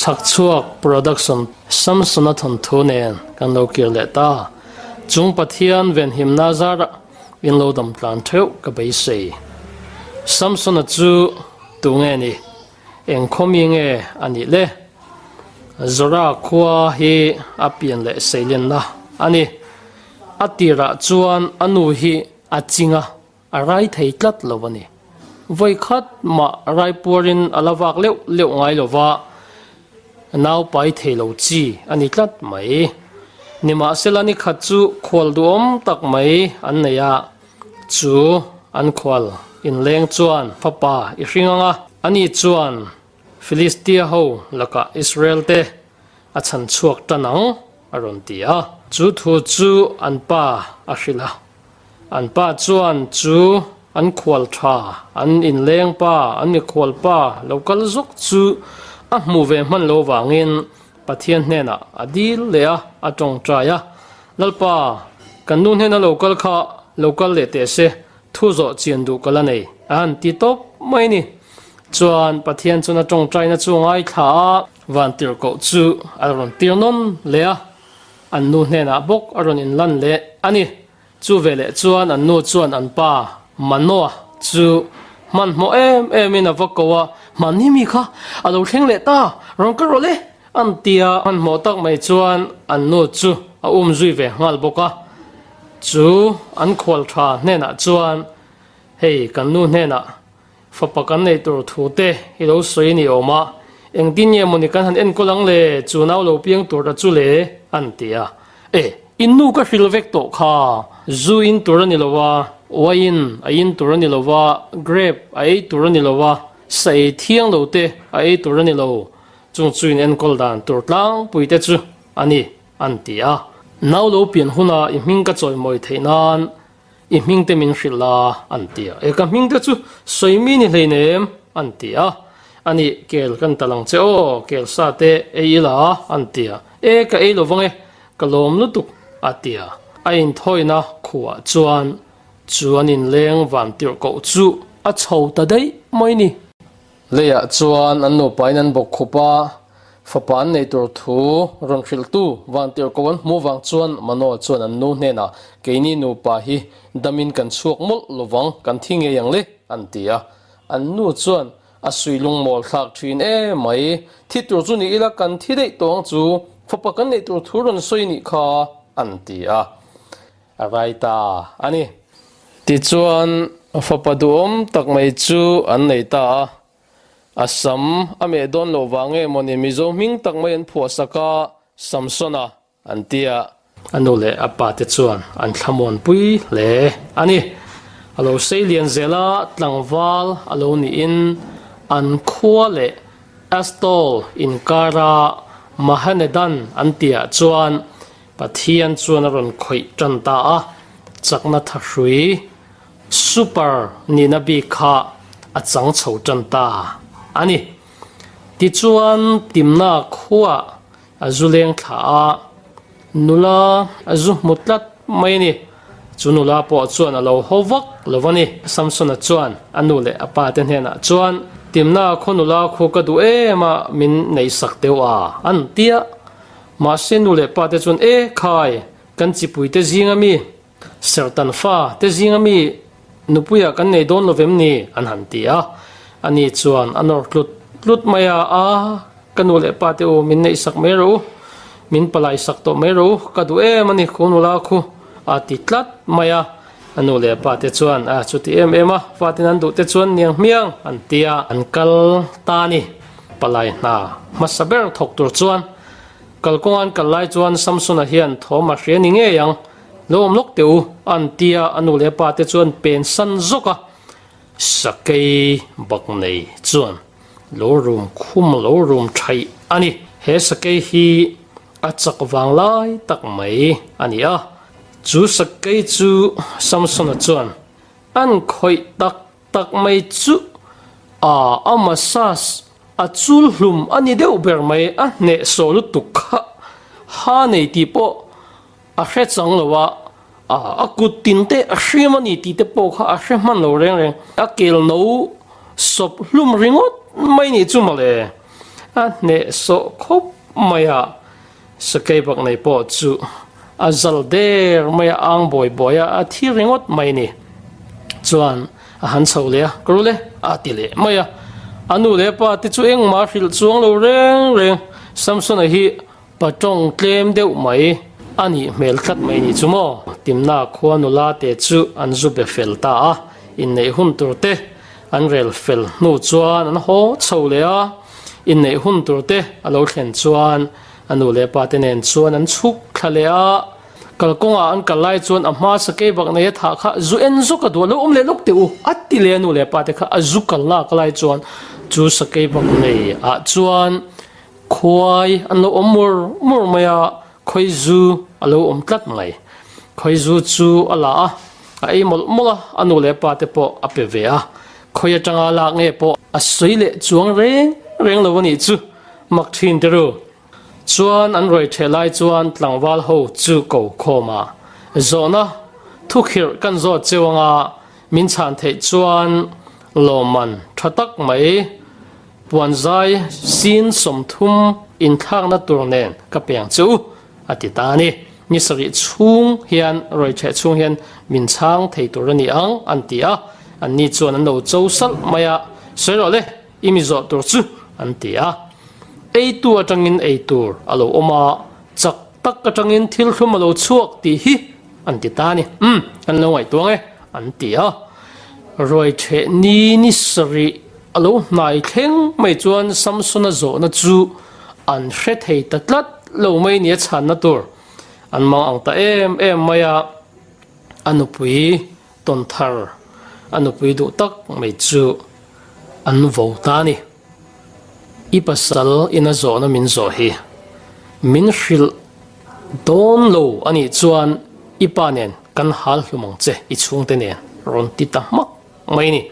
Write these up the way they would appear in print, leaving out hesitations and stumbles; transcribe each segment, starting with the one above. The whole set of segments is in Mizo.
Chhakchhuak Production Samsona thawnthu nen kan lo kir leh ta. Chung Pathian venhimna zarah in lo dam tlan theuh ka beisei. Samsona chu tu nge ni? Eng khawmi nge a nih le? Zora khua hi a pian leh seilenna a ni. A tirah chuan a nu hi a ching a, a rai thei tlat lo a ni. Vawi khat mah raipuarin a la vak leuh leuh ngai lo va, nau pai thei lo chi a ni tlat mai. Nimahsela ni khat chu khual duhawm tak mai an nei a, chu an khual inleng chuan fapa i hring ang a, ani chuan Filistia ho lakah Israel te a chhan chhuak tan ang a rawn ti a. Chu thu chu an pa a hrilh a. An pa chuan chu an khual tha, an inleng pa, an mikhual pa lo kal zawk chu a hmu ve hman lo vangin Pathian hnenah a dil leh a, a tawngtai a. Lalpa, kan nu hnena lo kal kha lo kal leh teh se, thu zawh chian duh ka la nei, a han ti tawp mai ni. Chuan Pathian chuan a tawngtaina chu a ngaithla a. Vantirhkoh chu a rawn tir nawn leh a, an nu hnenah bawk a rawn inlan leh a ni. Chu veleh chuan an nu chuan an pa Manoa chu hmanhmawh em emin a va ko a, Hmanni mi kha a lo thleng leh ta, rawn ka rawlh e! an ti a. Hmanhmawh tak mai chuan an nu chu a um zui ve nghal bawk a. Chu an khual tha hnenah chuan, Hei kan nu hnenah Fapa kan nei tur thu te i lo sawi ni awm a, engtin nge mawni kan han enkawl ang le, chu nau lo piang tur ta chu le, an ti a. E, in nu ka hril vek tawh kha, zu in tur a ni lo a, wine a in tur a ni lo a, grape a ei tur a ni lo a, sa ei thiang lo te a ei tur a ni lo, chung chu in enkawl dan tur tlangpui te chu a ni, an ti a. Nau lo pian huna i hming ka chawimawi theih nan I hming te min hrilh la, an ti a. E, ka hming te chu sawi mi ni hleinem, an ti a. A nih, kel kan tal ang che aw, kel sa te ei ila, an ti a. E, ka ei lo vang e, ka lawm lutuk, a ti a. A inthawina khuah chuan chu an inleng van tirh koh chu a chho ta daih mai ni. Leiah chuan an nupain an bawk khup a, fapa an nei tur thu rawn hrilhtu Vantirhko an hmuh vang chuan Manoa chuan an nu hnenah, Keini nupa hi damin kan chhuak mawlh lovang, kan thi ngei ang le, an ti a. An nu chuan, A sui lungmawl thlak thin e mai, thi tur chu ni ila kan thi daih tawh ang chu, fapa kan neih tur thu rawn sawi nih kha, an ti a. A rai ta a ni. Tichuan, fapa duhawm tak mai chu an nei ta a. A sam a meh dawn loh vang nge mawni Mizo hming tak mai an phuah sak a, Samsona an ti a. A nu leh a pa te chuan an thlamuanpui hle a ni. A lo sei lian zel a, tlangval a lo niin an khua leh Astol inkara Mahanedan an tihah chuan Pathian chuan a rawn khawih tan ta a, chakna thahrui, super, nihna bik kha a chang chho tan ta a ni. Tichuan Timna khuah a zu leng thla a, nula a zu hmu tlat mai a ni. Chu nula pawh chuan a lo haw vak lo a ni. Samsona chuan a nu leh a pa te hnenah chuan, Timna khaw nula khu ka duh em a, min neihsak deuh a, an ti a. Mahse nu leh pa te chuan, E khai, kan chipui te zinga mi, serhtan fa te zinga mi nupuiah kan nei dawn lo vem ni? an han ti a. Ani chuan a nawr tlut tlut mai a, A, ka nu leh pa te u, min neihsak mai rawh u, min palaisak tawh mai rawh u, ka duh em a ni khu nula khu, a ti tlat mai a. A nu leh pa te chuan, A, chuti em em a, fatin an duh te chuan niang hmiang, an ti a. An kal ta a ni. Palai hna hmasa ber thawk tur chuan kalkawng an kal lai chuan Samsona hian thawm a hria ni ngei ang, Lo awm lawk teh u, an ti a, a nu leh a pa te chuan pen san zawk a, sakei bak nei chuan lo rum khum lo rum thaih a ni. He sakei hi a chak vang lai tak mai a ni a, chu sakei chu Samsona chuan an khawih tak tak mai chu a a massage a chul hlum a ni deuh ber mai a hneh sawh lutuk kha ha nei tih pawh a hre chang lo a a a kut tin te a hriam a ni tih te pawh kha a hre hman lo reng reng a kel no sawp hlum ringawt mai nih chu mawle. A hnehsawh khawp mai a, Sakeibak nei pawh chu a zal der mai a, ang bawi bawi a, a thi ringawt mai ni. Chuan a han chho leh a, Ka rul e, a ti leh mai a. A nu leh a pa te chu engmah a hrilh chuang lo reng reng. Samsona hi pa tawng tlem deuh mai a nih hmel tlat mai ni chu maw? Timna khua nula te chu an zu be fel ta a, inneih hun tur te an rel fel hnu chuan an haw chho leh a. Inneih hun tur te a lo thlen chuan a nu leh pa te nen chuan an chhuk thla leh a, kalkawngah an kal lai chuan a hma sakei bak nei a thah kha zu en zawk a duh a lo awm leh lawk teh u a ti leh a nu leh pa te kha a zu kal lak lai chuan chu sakei bak nei ah chuan khuai an lo awm mur mur mai a, khawi zu a lo awm tlat mai. Khawi zu chu a la a, a ei mawlh mawlh a, a nu leh pa te pawh a pe ve a, khawi atanga lak nge pawh a sawi leh chuang reng reng lo a nih chu mak thin te ru. Chuan an ruai theh lai chuan tlangval ho chu ko khawm a, zawhna thukhirh kan zawt cheu anga min chhan theih chuan lawmman tha tak mai Puanzai sin 30 inthlakna tur nen ka peng che u, a ti ta a ni. Ni sarih chhung hian ruaitheh chhung hian min chhang thei tur a ni ang, an ti a. Anni chuan an lo cho salh mai a, Sawi rawh le, i mi zawh tur chu, an ti a. Eitu atangin ei tur a lo awm a, chak tak atangin thil thlum a lo chhuak tih hi an ti ta a ni. Umm, kan lo ngaihtuang e, an ti a. Ruaitheh ni ni sarih a lo hnai thleng mai chuan Samsona zawhna chu an hre thei ta tlat lo mai nia chhanna tur an mang ang ta em em mai a, a nupui tawn thar, a nupui duh tak mai chu an vo ta a ni. I pasal ina zawhna min zawh hi min hrilh dawn lo a nih chuan i pa nen kan hal hlum ang che i chhungte nen rawn ti ta hmak mai ni.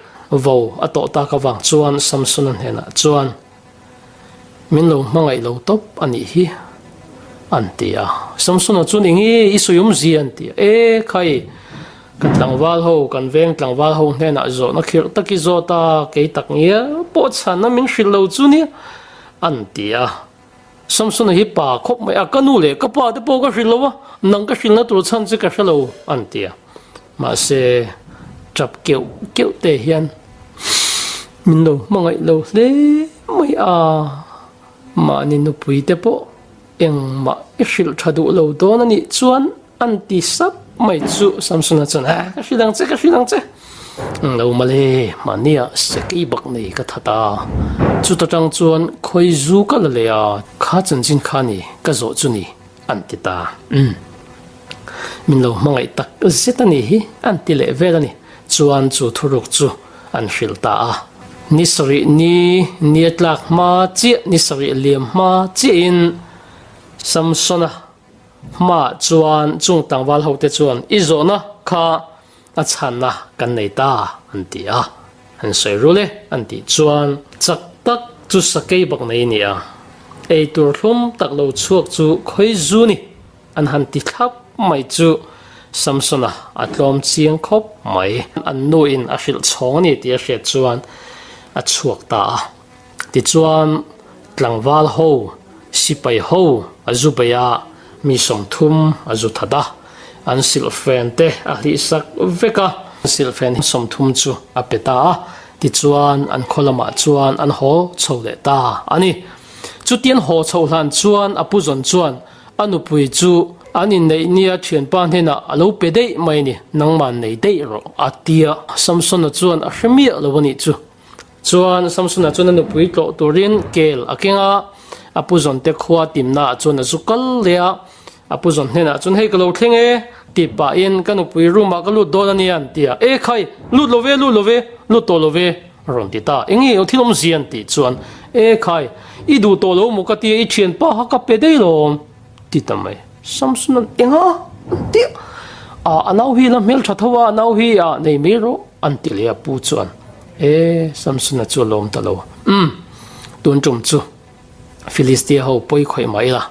Vo a tawh tak avang chuan Samsona hnenah chuan min lo hmangaih lo tawp a nih hi an ti a. Samsona chuan eng nge i sawi awmzia an ti a. E khai! Ka tlangval ho, kan veng tlangval ho hnenah zawhna khirh tak i zawt a, kei tak ngial pawh chhanna min hrilh lo chu nia an ti a. Samsona hi pa khawp mai a, ka nu leh ka pa te pawh ka hrilh lo a, nang ka hrilhna tur chhan che ka hre lo an ti a. Mahse, tap keuh keuh te hian min lo hmangaih lo hle mai a, mahni nupui te pawh engmah i hrilh tha duh lo dawn a nih chuan An ti sap mai chu Samsona chuan, Ah, ka hrilh ang che, ka hrilh ang che. Lo male, mahnia sekei bak nei ka that a. Chuta tang chuan khawi zu ka la leh a, kha chanchin kha ni, ka zawh chu ni, an ti ta. Umm, min lo hmangaih tak zet a nih hi, an ti leh vel a ni. Chuan chu thuruk chu an hrilh ta a. Ni sarih ni, ni a tlak hma chiah, ni sarih liam hma chiahin Samsona Hmaah chuan chung tlangval hote chuan i zawhna kha a chhanna kan nei ta an ti a, an sawi rul e an tih chuan chak tak chu sakei bak nei a ni a, ei tur hlum tak lo chhuak chu khawi zu ni an han ti thlap mai chu Samsona a tlawm chiang khawp mai. An nuin a hrilh chhawng a ni tih a hriat chuan a chhuak ta a. Tichuan, tlangval ho, sipai ho a zu bei a, mi 30 a zu that a, an silhfen te a hlihsak vek a, silhfen 30 chu a pe ta a, tichuan an khaw lamah chuan an haw chho leh ta a ni. Chutian haw chhoh hlan chuan a pu zawn chuan a nupui chu an inneih nia thianpa hnenah a lo pe daih mai a ni, nangman nei daih rawh a ti a, Samsona chuan a hre miah lo a nih chu. Chuan Samsona chuan a nupui tlawh turin kel a keng a, a pu zawnte khua timnaah chuan a zu kal leh a, a pu zawn hnenah chuan hei ka lo thleng e tih pahin ka nupui room ah ka lut dawn a nia an ti a, e khai lut lo ve lut lo ve lut tawh lo ve a rawn ti ta, eng nge thil awmzia an tih chuan e khai i duh tawh lo maw ka ti a i thianpa kha ka pe daih lawm ti ta mai Samsona'n enga an ti a, a nau hi la hmeltha tho a, a nau hi ah nei mai rawh an ti leh a pu chuan. E, Samsona chu a lawm ta lo. Umm, tun tum chu Filistia ho pawi khawih mah ila,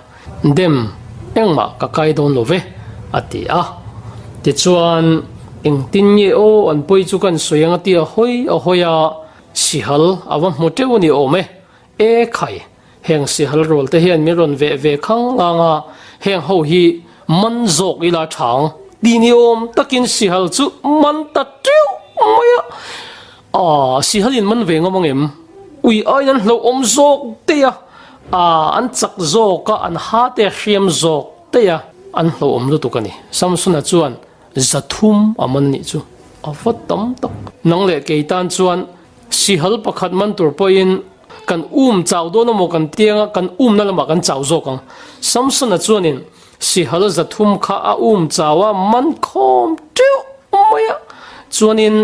dem engmah ka kai dawn lo ve, a ti a. Tichuan, engtin nge aw an pawi chu kan sawi ang a ti a hawi a hawi a, sihal a va hmu teuh a ni awm e. E khai! Heng sihal rual te hian min rawn veh ve khang ang a, heng ho hi man zawk ila thang ti ni awm takin sihal chu man ta teuh mai a. Aaa, sihal in man ve ngawm ang em? Ui aiin an hlauhawm zawk daih a, aa an chak zawk a, an ha te a hriam zawk daih a, an hlauhawm lutuk a ni. Samsona chuan 300 a man nih chu a va tam tak. Nang leh kei tan chuan sihal pakhat man tur pawhin kan um chau dawn amaw kan tiang a, kan umna lamah kan chau zawk ang. Samsona chuanin sihal 300 kha a um chau a, man khawm teuh mai a, chuanin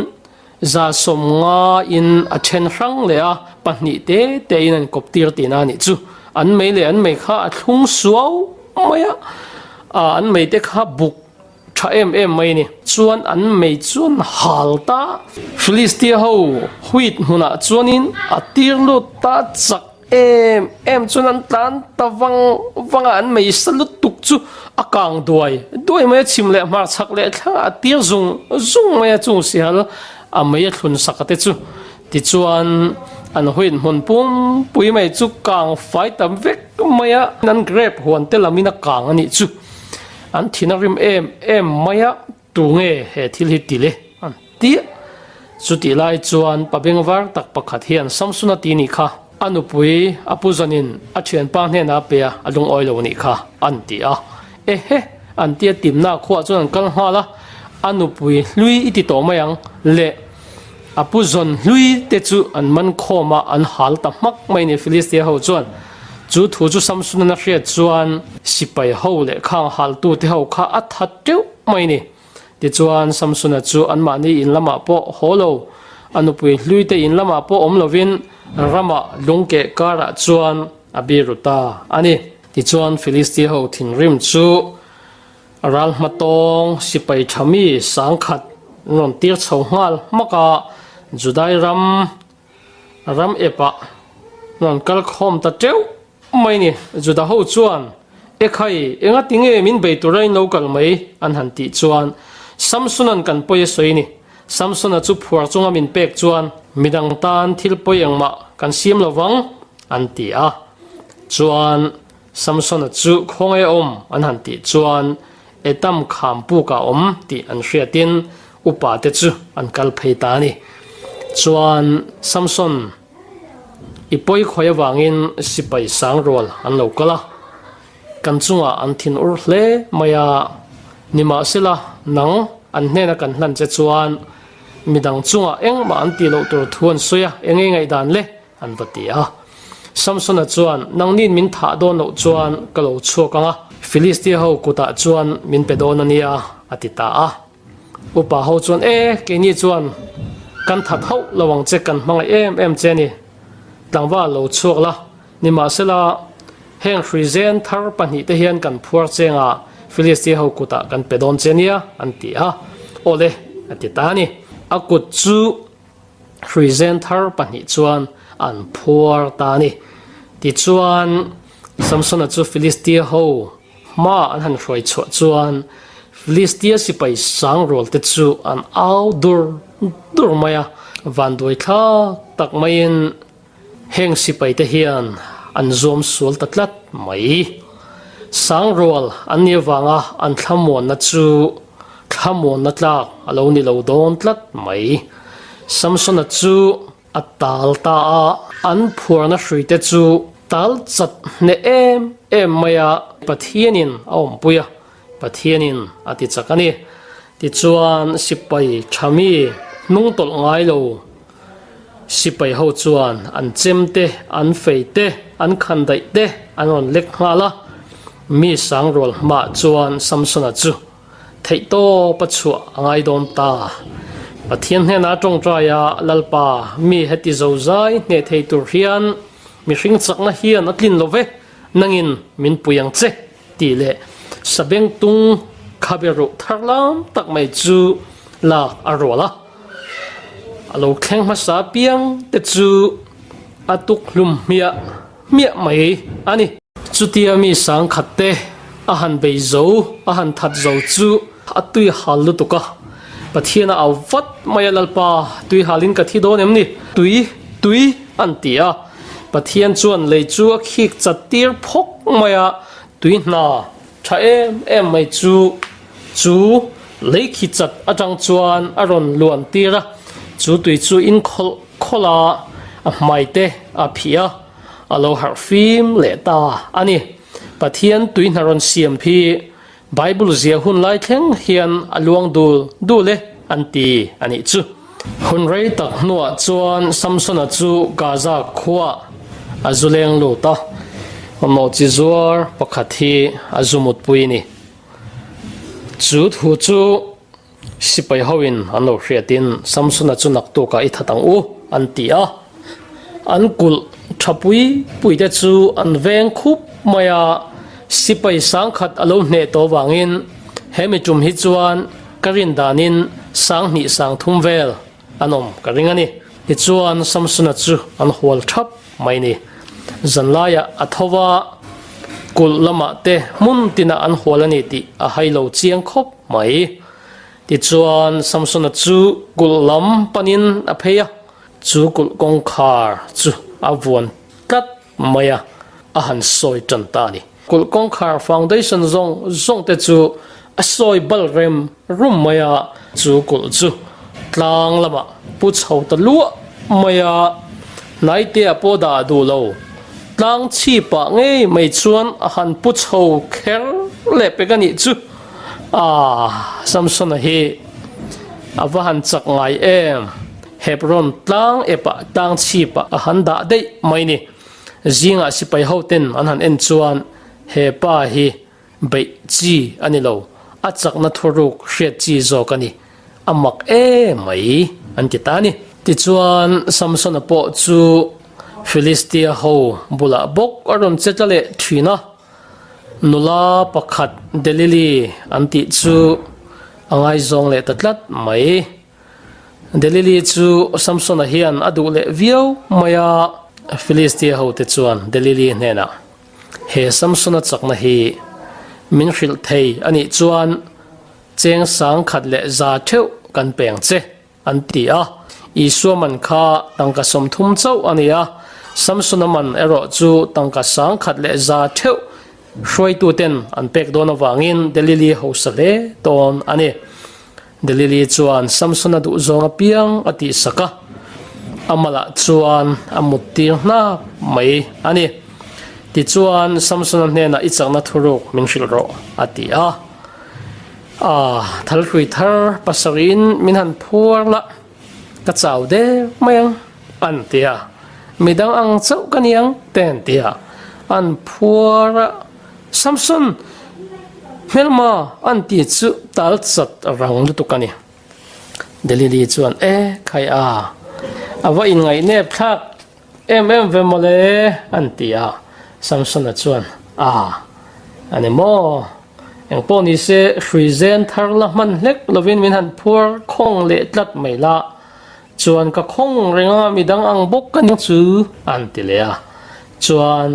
150 in a then hrang leh a, pahnih te te in an kawp tir tihna a nih chu. An mei leh an mei kha a thlung suau mai a, an mei te kha buk tha em em mai a ni. Chuan an mei chuan hal ta. Filistia ho wheat hmunah chuanin a tir lut ta chak em em chuan an tlan ta vang vang a, an mei sa lutuk chu a kang duai duai mai a, chhim leh hmar chhak leh thlangah a tir zung zung mai a, chung sihal a mei a thlun sak a te chu. Tichuan an wheat hmun pumpui mai chu kang fai tam vek mai a, an grape huan te lamin a kang a nih chu. An thin a rim em em mai a, tunge he thil hi ti le an ti a. Chutih lai chuan pa bengvar tak pakhat hian Samsona ti nih kha a nupui a pu zanin a thianpa hnenah a pe a, a lungawi lo nih kha an ti a. Ehe! An ti a timna khuah chuan an kal nghal a, a nupui hlui i ti tawh mai ang le a pu zawn hlui te chu an man khawm a, an hal ta hmak mai ni Filistia ho chuan. Chu thu chu Samsona hriat chuan sipai ho leh khang haltute ho kha a that teuh mai ni. Tichuan, Samsona chu anmahni in lamah pawh haw lo, a nupui hluite in lamah pawh awm lovin ramah lungkeh karah chuan a biru ta a ni. Tichuan, Filistia ho thinrim chu ral hmatawng sipai tha mi 10,000 an rawn tir chho nghal hmak a, Judai ram ram epah rawn kal khawm ta teuh mai ni. Juda ho chuan, Ekhai, enga ti nge min bei tura in lo kal mai? an han tih chuan, Samsona'n kan pawi a sawi ni. Samsona chu phuar chunga min pek chuan midang tan thil pawi engmah kan siam lo vang, an ti a. Chuan, Samsona chu khawnge awm? an han tih chuan, Etam kham puk a awm tih an hriatin upa te chu an kal phei ta a ni. Chuan, Samson, I pawi khawi avangin sipai sang rual an lo kal a, kan chungah an thin ur hle mai a, nimahsela nang an hnena kan hlan che chuan midang chungah engmah an tih loh tur thu an sawi a, eng nge ngaihdan le? an va ti a. Samsona chuan, Nangnin min thah dawn loh chuan ka lo chhuak ang a, Filistia ho kutah chuan min pe dawn a nia, a ti ta a. Upa ho chuan, E, keini chuan kan that hauh lo ang che, kan hmangaih em em che a ni. Tlangval lo chhuak la, nimahsela heng hruizen thar pahnihte hian kan phuar cheng a, Filistia ho kutah kan pe dawn che nia, an ti a. Awle, a ti ta a ni. A kut chu hruizen thar pahnih chuan an phuar ta a ni. Tichuan, Samsona chu Filistia ho Hma an han hruai chhuah chuan Filistia sipai sang rual te chu an au dur dur mai a, vanduai thlak tak maiin heng sipai te hian an zuam sual ta tlat mai. Sang rual an nih avanga an thlamuanna chu thlamuanna tlak a lo ni lo dawn tlat mai. Samsona chu A tal ta a, an phuarna hruite chu tal chat hneh em em mai a, Pathianin a awmpui a, Pathianin a ti chak a ni. Tichuan sipai tha mi hnung tawlh ngai lo sipai ho chuan an chem te, an fei te, an khandaih te an rawn lek nghal a, mi sangrual hmaah chuan Samsona chu Theihtawp a chhuah a ngai dawn ta. Pathian hnenah tawngtai a, Lalpa, mi heti zozai hneh thei tur hian mihring chakna hian a tlin lo ve, nangin min pui ang che, tih leh sabengtung khabe ruh thar lam tak mai chu lak a rual a. A lo thleng hmasa piang te chu a tuk hlum hmiah hmiah mai a ni. Chutia mi 10,000 te a han bei zo, a han that zo chu a tui hal lutuk a. Pathian a au vat mai a, Lalpa, tui halin ka thi dawn em ni? Tui, tui an ti a. Pathian chuan lei chu a khik chat tir phawk mai a, tui hna tha em em mai chu chu lei khi chat atang chuan a rawn luan tir a, chu tui chu in khawlh khawlh a, a hmai te a phih a, a lo harh fim leh ta a ni. Pathian tui hna rawn siam hi Bible zia hun lai thleng hian a luang dul dul e an ti a nih chu. Hun rei tak hnuah chuan Samsona chu Gaza khuaah a zu leng lut a, nawhchi zuar pakhat hi a zu mutpui a ni. Chu thu chu sipai hoin an lo hriatin Samsona chu naktukah i that ang u an ti a. An kulh tha pui pui te chu an veng khup mai a, sipai sangkhat a lo hneh tawh vangin he mi tum hi chuan ka rin danin sanghnih sangthum vel an awm ka ring a ni. Tichuan Samsona chu an hual thap mai ni. Zanlaiah a tho va, kulh lamah te hmun tinah an hual a ni tih a hai lo chiang khawp mai. Tichuan Samsona chu kulh lam panin a phei a. Chu kulh kawngkhar chu a vuan tlat mai a, a han sawi tan ta a ni. Kulh kawngkhar foundation zawng zawng te chu a sawi bal rem rum mai a, chu kulh chu tlang lamah pu chho ta luah mai a, hnaite-ah pawh dah duh lo. Tlang chhipah ngei mai chuan a han pu chho kher leh pek a nih chu. Aah, Samson-a hi a va han chak ngai em! Hebron tlang epah tlang chhipah a han dah daih mai ni. Zingah sipai hoten an han en chuan he pa hi beih chi a ni lo, a chakna thuruk hriat chi zawk a ni, a mak em mai an ti ta a ni. Tichuan Samsona pawh chu Philistia ho bulah bawk a rawn che tla leh thin a, nula pakhat Delili an tih chu a ngaizawng leh ta tlat mai. Delili chu Samsona hian a duh leh viau mai a, Filistia hote chuan Delili hnenah, He Samsona chakna hi min hrilh thei a nih chuan cheng sang khat leh za theuh kan peng che, an ti a. Isua man kha tangka 30 chauh a ni a, Samsona man erawh chu tangka sang khat leh za theuh hruaituten an pek dawn avangin Delili hausa hle dawn a ni. Delili chuan Samsona duhzawng apiang a tihsak a, a malah chuan a muttir hnap mai a ni. Tichuan, Samsona hnenah i chakna thuruk min hrilh rawh, a ti a. A, thalhrui thar pasarih-in min han phuar la, ka chau der mai ang, an ti a. Midang ang chauh ka ni ang, te an ti a. An phuar a. Samson, hmelma an ti chu tal chat rang lutuk a ni. Delili chuan, E, khai a, a va inngaih nep thlak em em ve mawle, an ti a. Samsona chuan, A, a ni maw? Engpawh ni se, hrui zen thar la hman hlek lovin min han phuar khawng leh tlat mai la, chuan ka khawng reng a, midang ang bawk ka ni chu, an ti leh a. Chuan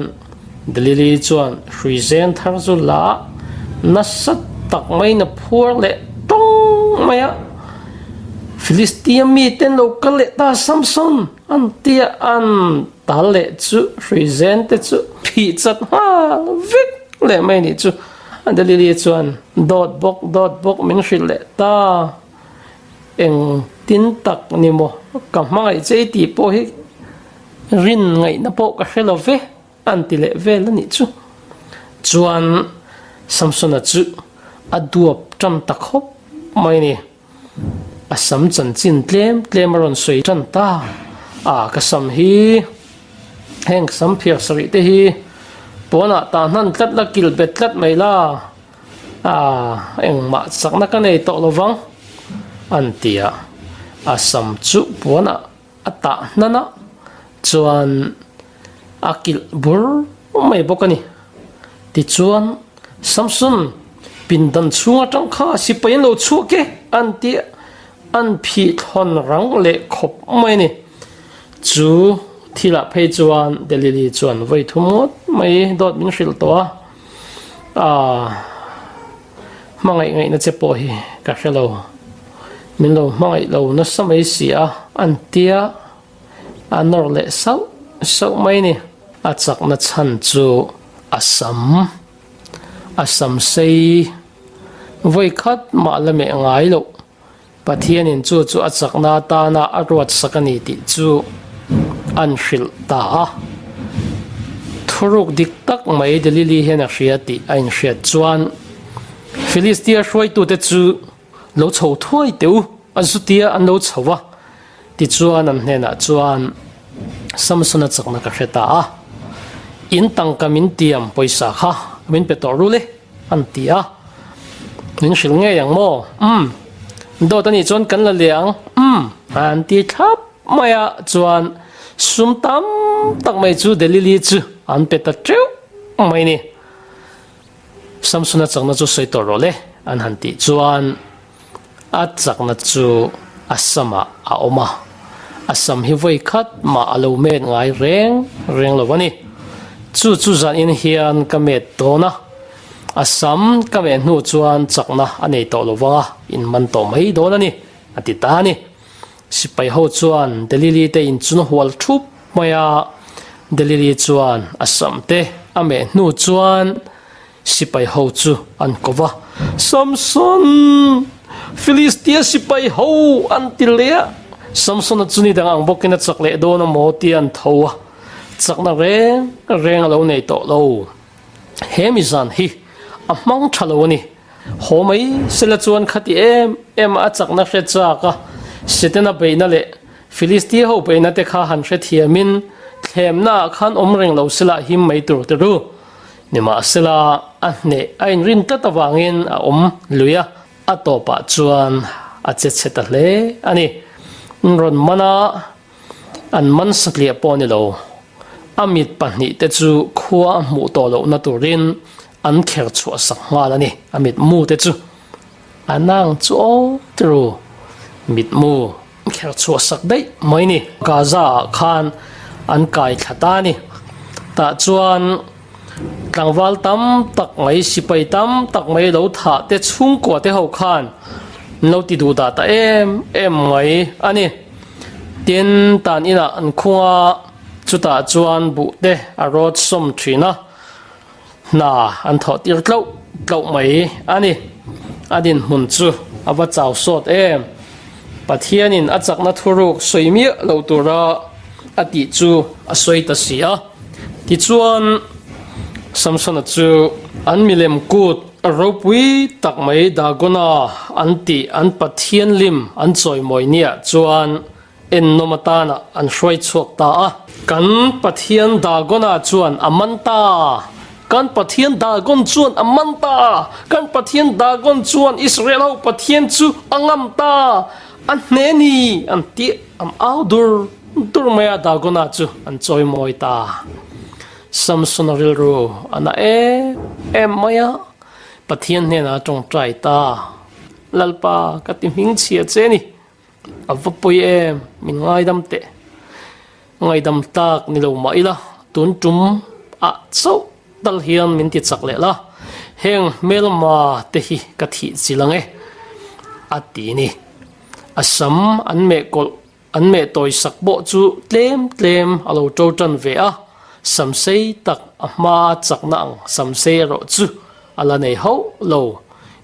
Delili chuan hrui zen thar chu la nasa tak maiin a phuar leh tawng mai a, Filistia miten lo kal leh ta Samson an ti a, an tal leh chu hrui zen te chu phih chat nghal vek leh mai a nih chu. Delili chuan dawt bawk dawt bawk min hrilh leh ta, eng tin tak ni maw ka hmangaih che i tih pawh hi Rin ngaihna pawh ka hre lo ve, an ti leh vel a nih chu. Chuan Samsona chu a duap tan ta khawp mai a ni. A sam chanchin tlem tlem a rawn sawi tan ta. A, ka sam hi, heng sam phiar sarih te hi pawnah tah hnan tlat la, kilh bet tlat mai la, a, engmah chakna ka nei tawh lo vang, an ti a. A sam chu puanah A tah hnan a, chuan a kilh bur mai bawk a ni. Tichuan, Samson, pindan chhung atang kha sipai an lo chhuak e, an ti a, an phih thlawn rang leh khawp mai a ni. Chu thilah phei chuan Delili chuan vawi thum ngawt mai dawt min hrilh tawh a, aah. Hmangaih ngaihna che pawh hi ka hre lo. Min lo hmangaih lo nasa mai si a, an tia a nawr leh sauh sauh mai a ni. A chakna chhan chu a sam, a sam sei vawi khat mah la meh ngai loh. Pathianin chu chu a chakna atana a ruatsak a ni tih chu an hrilh ta a. Thuruk dik tak mai Delili hian a hria tih a inhriat chuan Filistia hruaitute chu lo chho thuai teh u, a zutia an lo chho va. Tichuan an hnenah chuan Samsona chakna ka hre ta a, in tangka min tiam pawisa kha min pe tawh rul e, an ti a. Min hrilh ngei ang maw? Umm, dawt a nih chuan kan la leh ang, umm, an ti thlap mai a. Chuan sum tam tak mai chu Delili chu an pe ta teuh mai ni. Samsona chakna chu sawi tawh rawh le, an han tih chuan a chakna chu a samah a awm a, a sam hi vawi khat mah a lo met ngai reng reng lo a ni. Chu chu zanin hian ka met dawn a, a sam ka meh hnu chuan chakna a nei tawh lo vang a, in man tawh mai dawn a ni, a ti ta a ni. Sipai ho chuan Delili te in chun hual thup mai a, Delili chuan a sam te a meh hnu chuan sipai ho chu an ko va, Samson! Filistia sipai ho an ti leh a, Samsona chu ni dang ang bawkin a chak leh dawn a maw tia an tho a, chakna reng reng a lo nei tawh lo. He mi zan hi a hmang tha lo a ni. Haw mai sela chuan khati em em a chakna hre chak a, Setana beihna leh Filistia ho beihna te kha han hrethiamin thlemna ah khan awm reng lo sela him mai tur te ru. Nimahsela a hneh a inrin tlat avangin a awm lui a, a tawpah chuan a che chhe ta hle a ni. Rawn man a, An man satliah pawh a ni lo. A mit pahnihte chu khua a hmuh tawh lohna turin an kher chhuah sak nghal a ni. A mitmu te chu a nang chu aw tiru mitmu kher chhuah sak daih mai ni. Gaza ah khan an kai thla ta a ni. Tah chuan tlangval tam tak mai, sipai tam tak mai lo thah te chhungkua te ho khan an lo ti duh dah ta em em mai a ni. Tin, tan inah an khung a, chutah chuan buh te a rawt sawm thin a, hna an thawh tir tlauh tlauh mai a ni. A dinhmun chu a va chau sawt em! Pathianin a chakna thuruk sawi miah lo tura a tih chu a sawi ta si a. Tichuan, Samsona chu an milem kut ropui tak mai Dagona an tih an pathian lim an chawimawi niah chuan ennawm atana an hruai chhuak ta a. Kan pathian Dagona chuan a man ta! Kan pathian Dagon chuan a man ta! Kan pathian Dagon chuan Israel ho pathian chu a ngam ta! A hne ni! an ti an au dur dur mai a, Dagona chu an chawimawi ta. Samsona rilru a na em em mai a, Pathian hnenah a tawngtai ta. Lalpa, ka ti hming chhia che ni. A va pawi em, min ngaidam teh. Ngaidam tak ni lo mah ila, tun tum ah chauh tal hian min ti chak leh la, heng hmelma te hi ka thih chil ang e, a ti ni. A sam an meh kawlh An meh tawi sak pawh chu tlem tlem a lo to tan ve a, samsei tak a hma chakna ang samsei erawh chu a la nei hauh lo.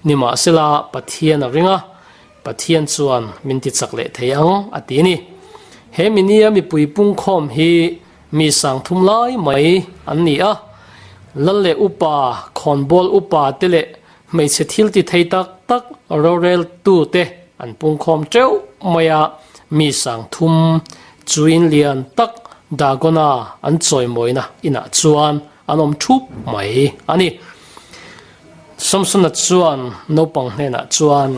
Nimahsela Pathian a ring a, Pathian chuan min ti chak leh thei ang a ti a ni. He minia mipui pungkhawm hi Mi sangthum lai mai an ni a, lal leh upa, khawnbawl upa te leh hmeichhe thil ti thei tak tak roreltu te an pungkhawm teuh mai a, mi sangthum chuin lian tak Dagona an chawimawina inah chuan an awm thup mai a ni. Samsona chuan naupang hnenah chuan.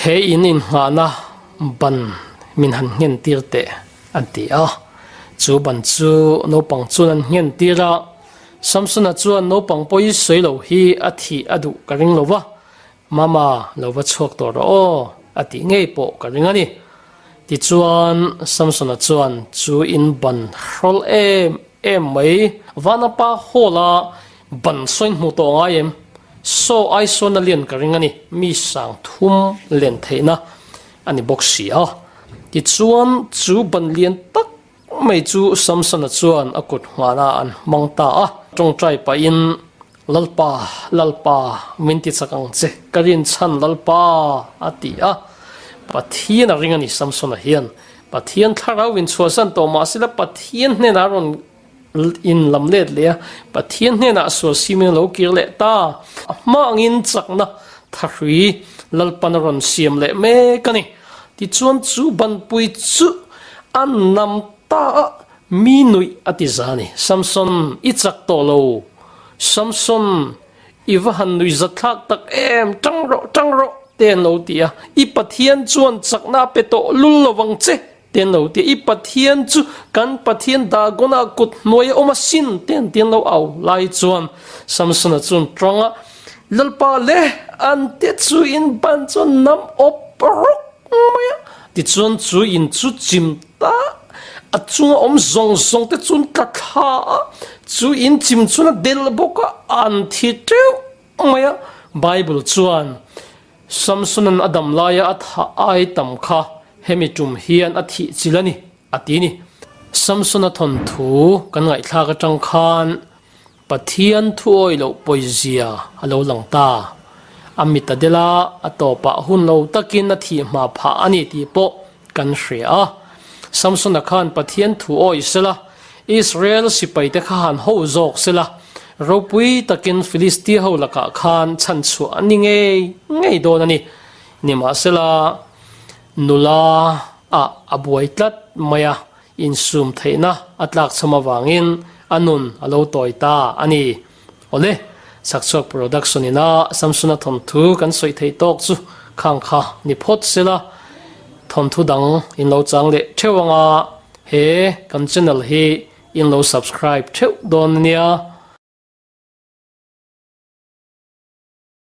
He in inngahna ban min han nghen tir teh an ti a, chu ban chu naupang chuan an nghen tir a, Samsona chuan naupang pawi sawi lo hi a thih a duh ka ring lo va, Mama lo va chhuak tawh rawh aw a tih ngei pawh ka ring a ni. Tichuan Samsona chuan chu in ban hrawl em em mai Vanapa Hall a Ban sawi hmuh tawh ngai em? Saw ai sawn a lian ka ring a ni, mi sang thum len theihna a ni bawk si a. Tichuan chu ban lian tak mai chu Samsona chuan a kut nghahna an hmang ta a. Tawngtai pahin, Lalpa, Lalpa, min ti chak ang che, ka rinchhan Lalpa, a ti a. Pathian a ring a ni Samsona hian. Pathian thlarau in chhuahsan tawh mah sela Pathian hnenah a rawn in lam let leh a, Pathian hnenah sual simin a lo kir leh ta. A hma angin chakna thahrui Lalpan a rawn siam leh mek a ni. Tichuan chu banpui chu a nam ta a, mi nuih a ti za a ni. Samson, i chak tawh lo. Samson, i va han nuih zatthlak tak em, tang rawh, tang rawh, te an lo ti a. I Pathian chuan chakna a pe tawh lul lo vang che. Te an lo ti a, I Pathian chu kan Pathian Dagona kut hnuai a awm asin te an ti an lo au lai chuan Samsona chuan tawng a, Lalpa le, an te chu in ban chuan nam awp rawk mai a, tichuan chu in chu chim ta a chunga awm zawng zawng te chuan tla thla a, chu in chim chuan a del bawk a, an thi teuh mai a, Bible chuan Samsona'n a dam laia a thah ai tam kha hemi tum hian a thih chil a ni, a ti ni. Samsona thawnthu kan ngaihthlak atang khan Pathian thuawi loh pawizia a lo lang ta. A mit a del a, a tawpah hun lo takin a thih hma phah a ni tih pawh kan hria a. Samsona khan Pathian thu awih sela, Israel sipaite kha han ho zawk sela, ropui takin Filistia ho lakah khan chhanchhuah a ni ngei ngei dawn a ni. Nimahsela, nula ah a buai tlat mai a, insum theihna a tlakchham avangin a nun a lo tawi ta a ni. Awle, Chhakchhuak Production ina Samsona thawnthu kan sawi theih tawk chu khang kha ni phawt sela, thawnthu dang in lo chang leh theuh anga he kan channel hi in lo subscribe theuh dawn ania.